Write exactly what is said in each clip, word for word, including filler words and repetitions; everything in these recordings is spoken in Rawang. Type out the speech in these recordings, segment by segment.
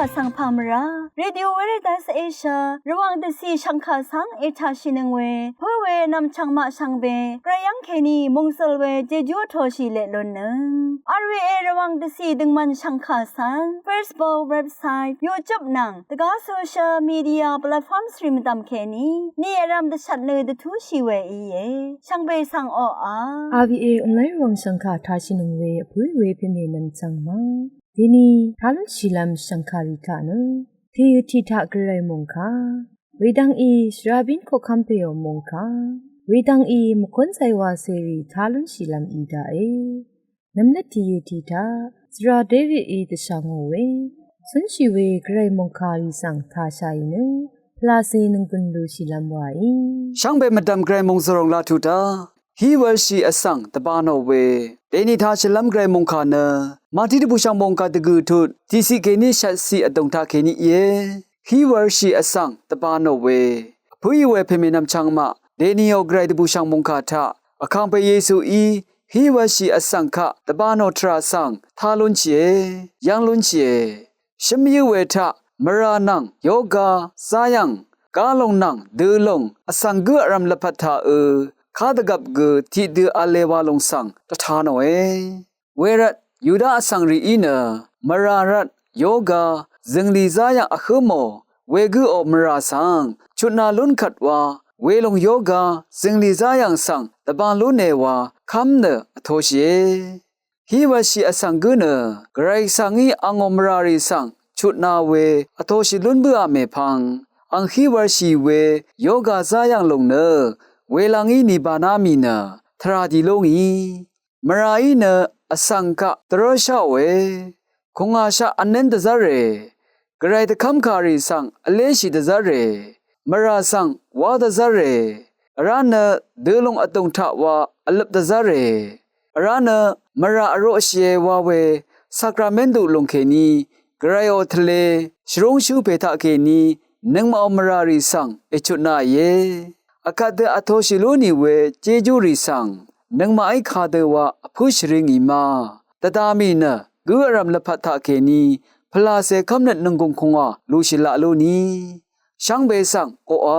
Vsvng pà mvrá Radio Veritas Asia Rvwàng dvcì shv̀ngkà svng ètàshìnøng we pǿ we nv̀mchv̀ng maq shvngbe gvray yv́ng kèní mòngsøl we jejú vtoshì leq lunnøng. R V A Rvwàng dvcì døngmvn shv̀ngkà svng Facebook, website, YouTube nvng dvgá social media platforms rì mvdv̀m kèní ni vrv̄m dvshvt nø dvtúshì we íe. Shvngbe svng oqà R V A online Rvwàng shv̀ngkà tashìnøng we vpǿì we pèmè nv̀mchv̀ng ma. Dèni tá lúnshìlv́m shv̀ngkàrì taq nø tèyø tiq taq gvray mòngkà wedvng í shvrabín koqkv́m pèò mòngkà wedvng í mvkún zaywa cèrì tá lúnshìlv́m í daqe. Nv̀mlvt tìyø tiq taq svra Davidí dvshà ngò we cúnshì we gvray mòngkàrì svng tàshàì nø pvlacè nònggùn lúshìlv́m waí. Shvngbe mvdv̀m gvray mòngsvròng laq tuq taq hí wv̄lshì vsvng dvbānò we dèni tashìlv́m gvray mòngkà nø Màtí dvbùshv̀ng mòngkà dvgø̀ tut tiqciq kèní shvtciq vdùng taq kèní íe. Hí wv̄lshì vsvng dvbānò we vpǿì we pèmè nv̀mchv̀ng maq dèniò gvray dvbùshv̀ng mòngkà taq vkàngpè Yesuí hí wv̄lshì vsvng kaq dvbānò tvrà svng tá lúnshìe, yv́ng lúnshìe. Shǿm yǿ we taq mvrà nvng yoga, záyv̀ng, gálung nvng dølung vsvng gǿ vrv̄m lvpat taqø kadvgvp gø tiqdø v̄le wa lùng svng dvtanòe. Wervt Yuda vsvng rìí nø mvrà rvt yoga, zø̀nglì záyv̀ng vhǿ mò wegǿò mvrà svng chutna lún kvt wa welùng yoga, zø̀nglì záyv̀ng svng dvbān lúne wa kv́m nø vtoshìe. Hí wv̄lshì vsvng gǿ nø gvray svng í angò mvràrì svng chutna we vtoshì lún bǿà mèpvng ang hí wv̄lshì we yoga záyv̀ng lùng nø welvng í nìbàná mì nø tvrà dì lú ngì. Mvràí nø vsvng kaq dvrv́lsháòe. Kùngàshaq vnv́n dvzv́re. Gvray dvkv́mkàrì svng vléshì dvzv́re. Mvrà svng wá dvzv́re. Vrá nø dølung vdùng taq wa vløp dvzv́re. Vrá nø mvrà vroqshìe wa we sakramentu lùng kèní gvrayò tvle shvrúngshú pè taqkèní nøngmaqò mvràrì svng èchutnaìe. Akvt dø vtoshì lú nì we jéjúrì svng nøngmaqí kadø wa vpǿ shvri ngì ma. Dvda mì nø gǿ vrv̀m lvpat taqkèní pvlàcè kv́mnøt nònggùng kùngwà lúshì laq lú nì. Shvngbe svng oqà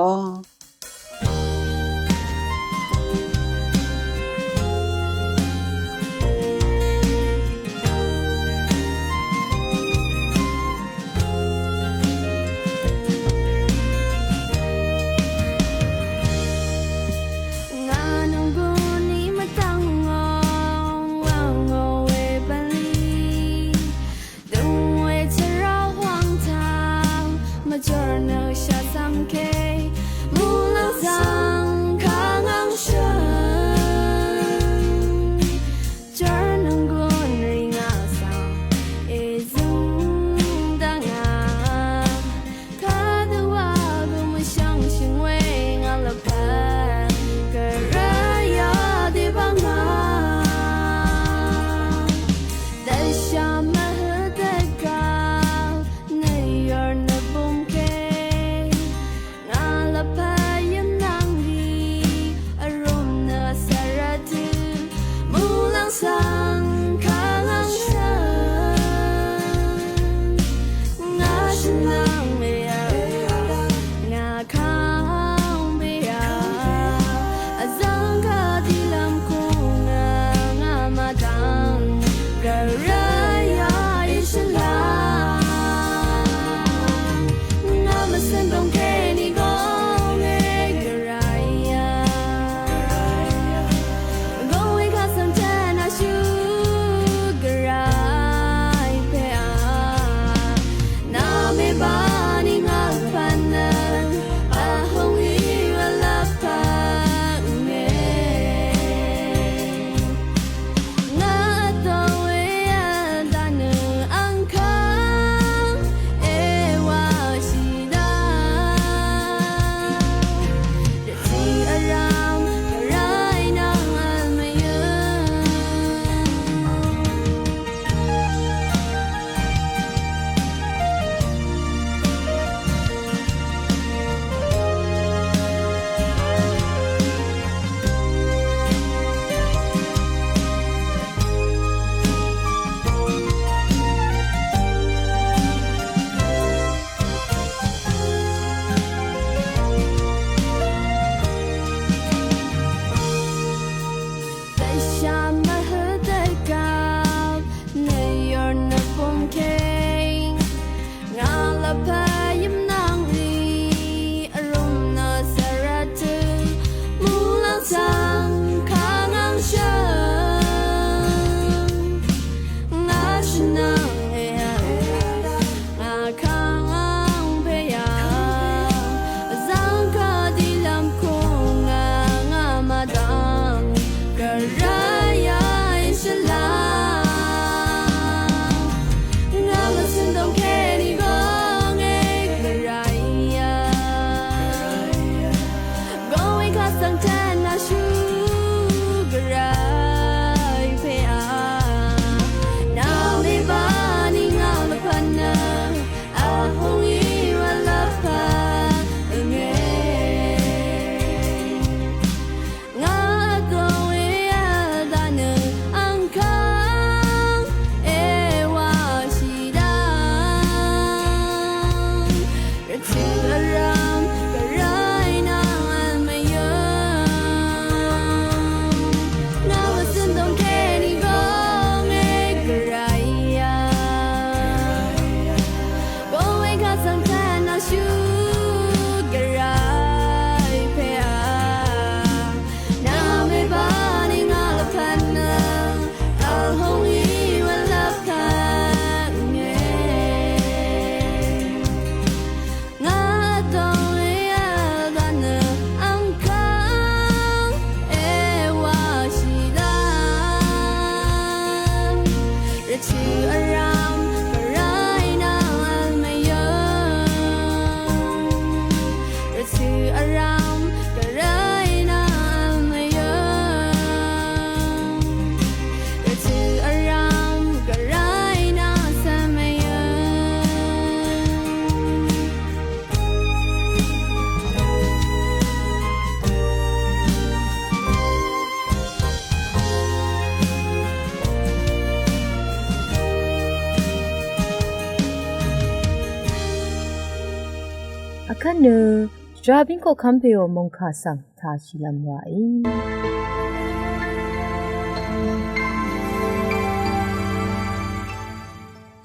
Vkvt nø shvrabíng koqkv́m pèò mòngkà svng tāshìlv́m wàí.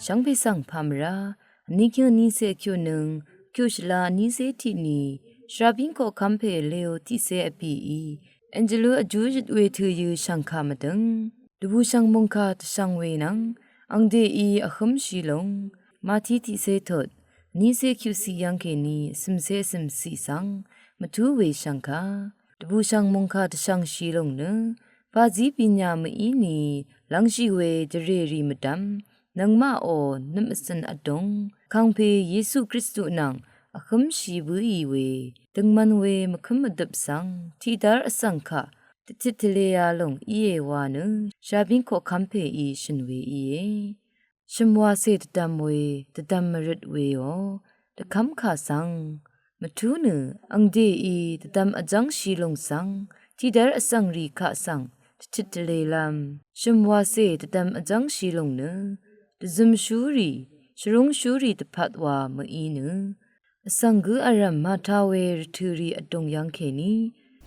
Shvngbe svng pà mvrá vní kyøng vní cé kyunøng kyushvla vní cé tiq ni shvrabíng koqkv́m pè Leo tiqcé vpìí Anjelu vjú yøt we tø̀yø shv̀ngkà mvdø̀ng dvbùshv̀ng mòngkà dvshv̀ng we nvng angdeí vhǿmshì lúng Mati tiqcé tot vní cé kyuciq yv́ng kèní vcø̀mcé vcø̀mciq svng mvtú we shv̀ngkà dvbùshv̀ng mòngkà dvshv̀ngshì lúng nø pàzí bìnyà mvíni lv́ngshì we dvrèrì mvdv̀m nøngmaqò nøp mvcø̀n vdùng vkàngpè Yesu Kristu nvng vhǿmshì bǿì we døngmv̄n we mvkǿm vdøp svng tiqdv́r vsv̀ng kaq dvtit tvlē yalòng íe wa nø shvrabíng koqkv́m pèí shø̀n we íe. Shø̀m wacè dvdvm we dvdvm mvrøt weò dvkv́mkà svng mvtú nø angdeí dvdvm vjv́ngshì lúng svng tiqdv́r vsv̀ngrì kaq svng dvtit tvlēlv́m shø̀m wacè dvdvm vjv́ngshì lúng nø dvzømshúrì shvrúngshúrì dvpvt wa mví nø vsv̀ng gǿ vrv̀m màtā we rvtø̀rì vdùng yv́ng kèní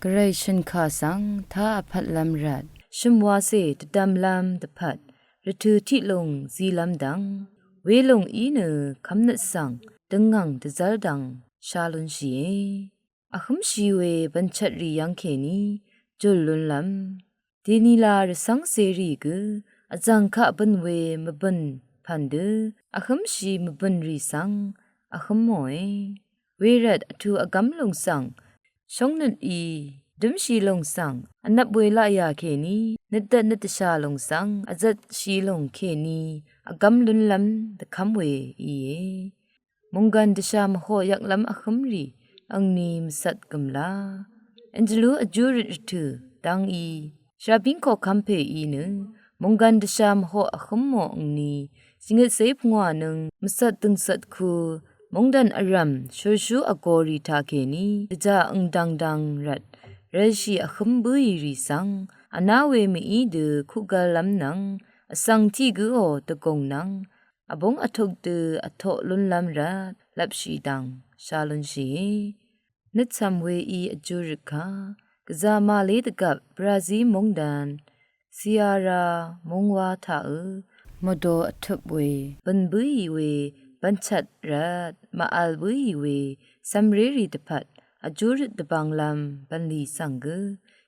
gvray shø̀nkà svng tá vpvtlv́m rvt shø̀m wacè dvdvmlv́m dvpvt rvtø̀ tiq lùng zilv́m dvng welùng í nø kv́mnøt svng døngngv̀ng dvzv́l dvng shá lúnshìe. Vhǿmshì we bv̀nchvtrì yv́ng kèní jùl lúnlv́m dènila rvcv́ng cèrì gø vzv̀ng kaq bø̀n we mvbø̀n pv̀n dø vhǿmshì mvbø̀nrì svng vhǿmòe. Wervt vtù vgv́m lùng svng shóngnøtí dǿmshì lùng svng vnvp we laqyà kèní nøtdvt nøtdvshà lùng svng vzvtshì lùng kèní vgv́m lúnlv́m dvkv́m we íe. Mònggv̀n dvshà mvhoq yvklv́m vhǿmrì angni mvcvt gø̀mlá Anjelu vjú røt rvtø̀ dv́ngí shvrabíng koqkv́m pèí nø mònggv̀n dvshà mvhoq vhǿmò angni shvngøtcé pungwànøng mvcvt dø̀ngcvt ku móngdàn vrv̀m shùrshú vgōrì taqkèní dvjà øng dvngdvng rvt rv̄lshì vhǿm bǿì rì svng vná we mví dø kuqgv̄llv́m nvng vsv̀ng tiq gǿò dvgùng nvng vbúng vtuk dø vtoq lúnlv́m rvt lvpshì dvng shá lúnshìe. Nøtcv̀m weí vjú røt kà gvzà màlé dvgvp brazí móngdàn Sierra mòngwá taqø̄ mvdō vtøp we bø̀n bǿì we bv̀nchvt rvt màvl bǿì we cv̀mrérì dvpvt vjú røt dvbvnglv́m bv̀nlì svng gø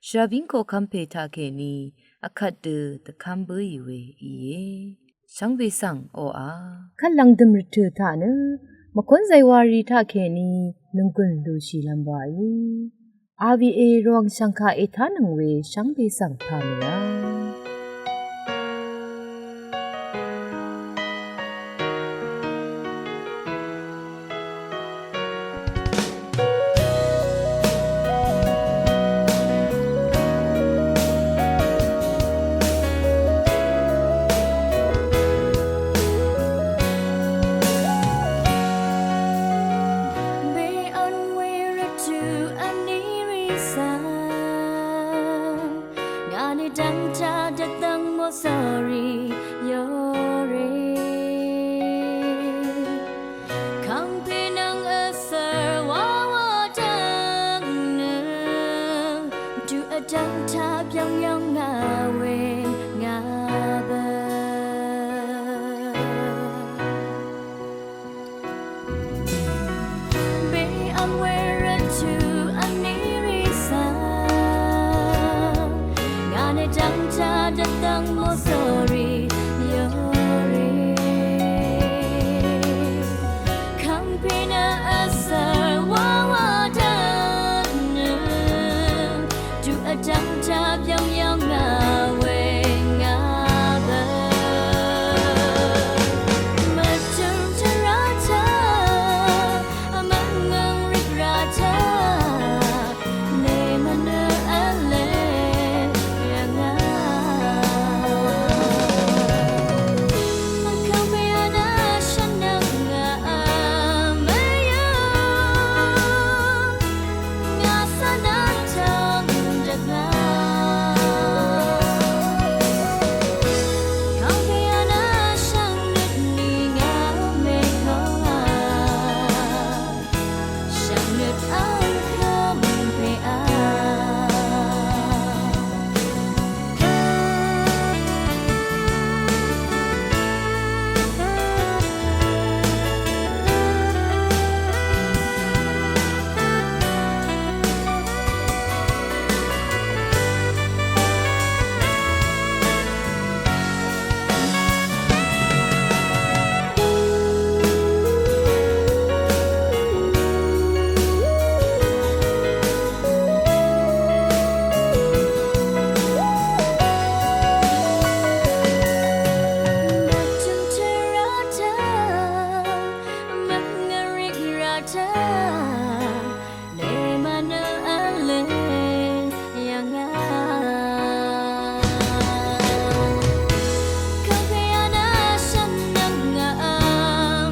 shvrabíng koqkv́m pè taqkèní vkvt dø dvkv́m bǿì we íe. Shvngbe svng oqà kvt lv̀ngdø̀m rvtø̀ taq nø mvkún zaywari taqkèní nònggùn lushìlv́m wàí. R V A Rvwàng shv̀ngkà ètánøng we shvngbe svng pà mvrá. Bē v̄n we rvtø̀ vní rì svng ngà nø dv́ng Tø̄, nø mvnø vlø yv̀ngà. Kàngpè vnø shvnøng ngà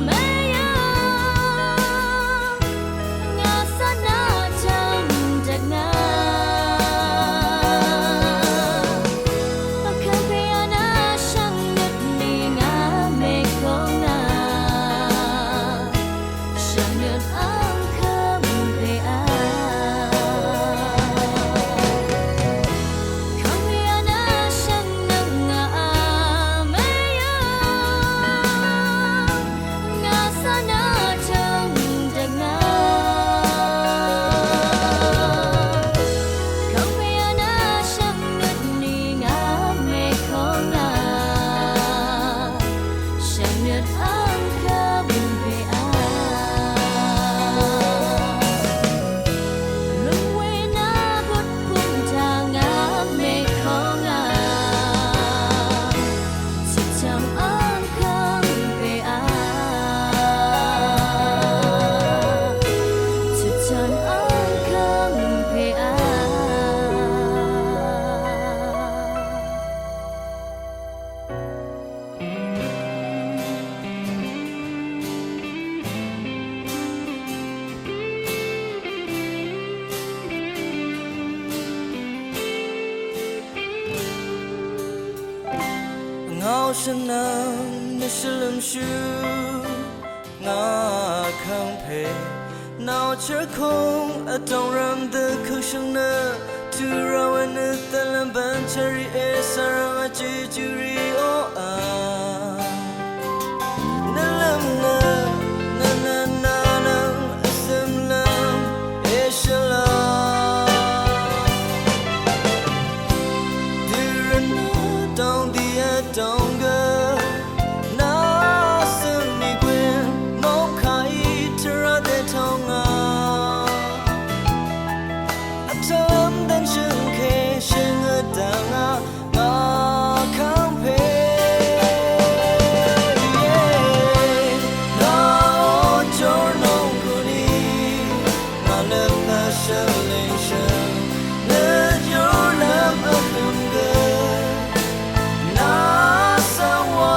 vmèyv̀ng, ngà svnø tø̀ng dvngà. Kàngpè vnø shvnøt ni ngà mèkong ngà. Shvnøt ang kàngpè a. Kàngpè a nø shvnøng ngà a mèyv̀ng. Ngà svnø tø̀ng dvngà. Kàngpè a nø shvnøt ni ngà mèkong ngà. Shvnøt ang kàngpè a. Lungwē nà bøt pung taq ngà mèkong a. Chutchv̀ng ang kàngpè a. Chutchv̀ng ang kàngpè a. Ngàò shvnvng nø shvlømshú ngà kàngpè. Nao chvkong vdòng rvm dø køkshøng nø tø̄ rvwē nø dvlvm bvn chvri e svrvng vjì juri o a. Nvlvm nø nvnvn nvnvn vsømlvm e shvla. Dø rvnø dòng dì vdòng gø. Nà svng nìgwè mòngkà í tvrà dètòng ngà. Vtvlv́m dvn shø̀ngkè shø̀ngø dvngà ngà kàngpè. Nà ó jor nònggùn í ngà løp nø shø̀lìng shø̀ng nø jor løp vhø̀m gø. Nà svng wa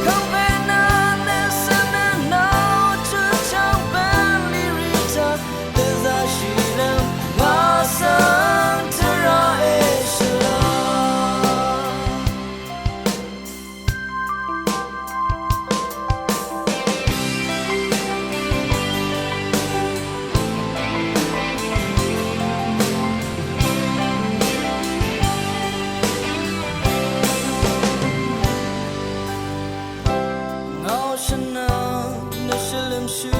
kàngpè nø nø svng nø nà ó chø chang bv̀nlì rì taq dvzaqshì nø ngà svng tvrà èshvla. Ngàò shvnvng nø shvlømshú